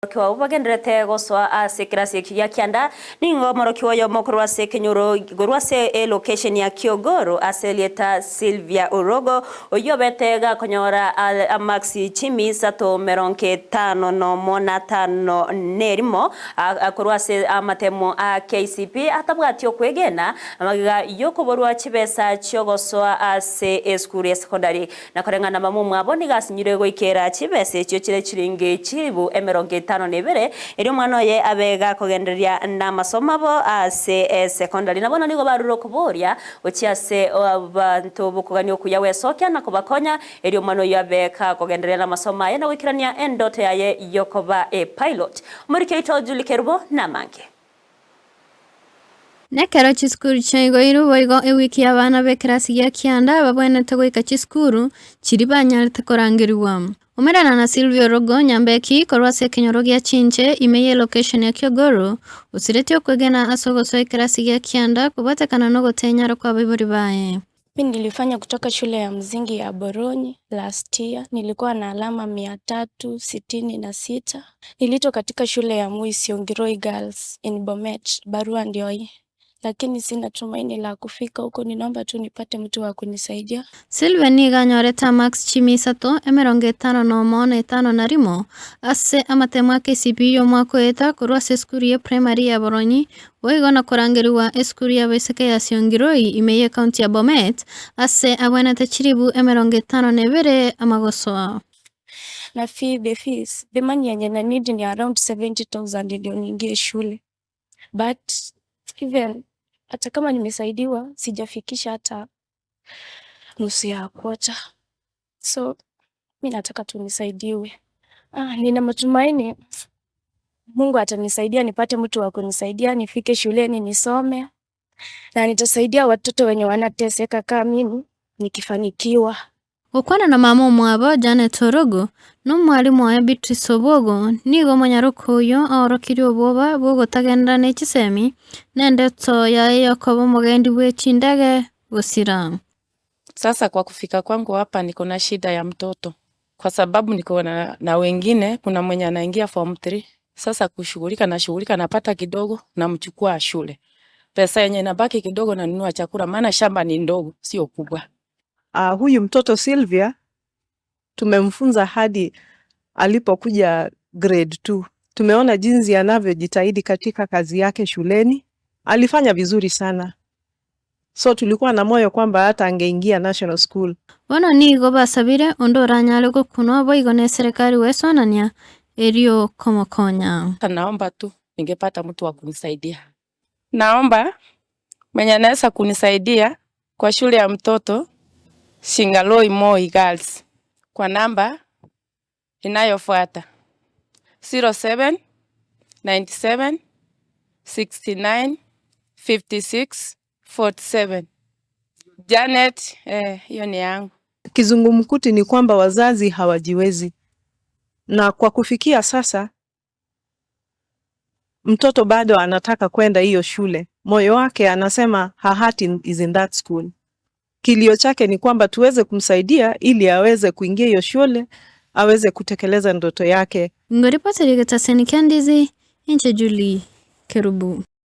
Aborokigwa abwo bagendererete gosoa ase ekerasi ekio gia kianda, nigo omorokigwa oyomo korwa ase ekenyoro korwa ase elocation ya Kiogoro ase erieta Sylvia Orogo, oyio obete gakonyora amarks chimi isato merongo etano nomo na atano nerimo korwa ase amatemo a KCPE atabwati okwegena magega yokoborwa chibesa chiogosoa ase esukuru ya secondary. Na koreng'ana mama omwabo nigo asinyirwe goikera chibesa echio chire chiringi chilifu 52, erio omwana oye abe gakogendereria namasomo abo ase esekondari. Na bono nigo barure okoboria gochia ase abanto b'okogania okuya gwesokia na kobakonya, erio omwana oyio abe gakogendereria namasomo aye na goikerania endoto yaye y'okoba epilot. Omoriki oito Julie Kerubo namange. Nekero chisukuru chiaigoirwe boigo ewiki y'abana b'ekerasi gia kianda babwenerete goika chisukuru chiria banyarete korangerigwa. Omerana na Sylvia Orogo Nyambeki korwa ase ekenyoro gia Chinche ime y'elocation ya Kiogoro osiretie okwegena ase ogosoa ekerasi gia kianda kobwatekana nogotenyara kw'abaibori baye. Mi nilifanya kutoka shule ya mzingi ya Boronyi last year, nilikuwa na alama 366. Niliitwa katika shule ya Moi Siongiroi Girls in Bomet, barua ndio hii. Lakini sina tumaini la kufika huko, ninaomba tu nipate mtu wa kunisaidia. Sylvia nigo anyorete amarks chimi isato, 51 na etano na rimo, ase amatemo a KCPE y'omwaka oeta korwa ase esukuru ye primary ya Boronyi Boigo na korangerigwa esukuru y'abaiseke ya Siongiroi ime y'ecounty ya Bomet, ase abwenerete chilifu 52 amagosoa. Na fee the fees the money yenye na need ni around 70000 ndio niingie shule but even hata kama nimesaidiwa sijafikisha hata nusu ya quarter so mi nataka tu nisaidiwe. Ah, nina matumaini Mungu atanisaidia nipate mtu wa kunisaidia nifike shuleni nisome na nitasaidia watoto wenye wanateseka kama mimi nikifanikiwa. Gokwana na mama omwabo Janet Orogo, na omwalimu oye Beatrice Obwogo, nigo omonyaroka oyio aorokirie obwoba bw'ogotagenderera ne chisemi, na endeto yaye y'okoba omogendi bwe chindege gosira. Sasa kwa kufika kwangu hapa niko na shida ya mtoto kwa sababu niko na, na wengine, kuna mwenye anaingia form 3. Sasa kushughulika na shughulika, napata kidogo namchukua shule, pesa yenye inabaki kidogo nanunua chakula, maana shamba ni ndogo, sio kubwa. Huyu mtoto Sylvia tumemfunza hadi alipokuja grade 2. Tumeona jinsi anavyojitahidi katika kazi yake shuleni. Alifanya vizuri sana. So tulikuwa na moyo kwamba hata angeingia national school. Bono nigo basabire onde oranyare gokunwa boigo neserekari gwesonania erio komokonya. Naomba tu ningepata mtu wa kunisaidia. Naomba mwenye anaweza kunisaidia kwa shule ya mtoto Shingaloi Moi Girls kwa namba inayofuata 07 97 69 56 47. Janet, hiyo ni yangu. Kizungumkuti ni kwamba wazazi hawajiwezi, na kwa kufikia sasa mtoto bado anataka kwenda hiyo shule, moyo wake anasema her heart is in that school. Kilio chake ni kwamba tuweze kumsaidia ili aweze kuingia hiyo shule, aweze kutekeleza ndoto yake. Ngoripoteri getaseni kia ndizi, inche Julie Kerubo.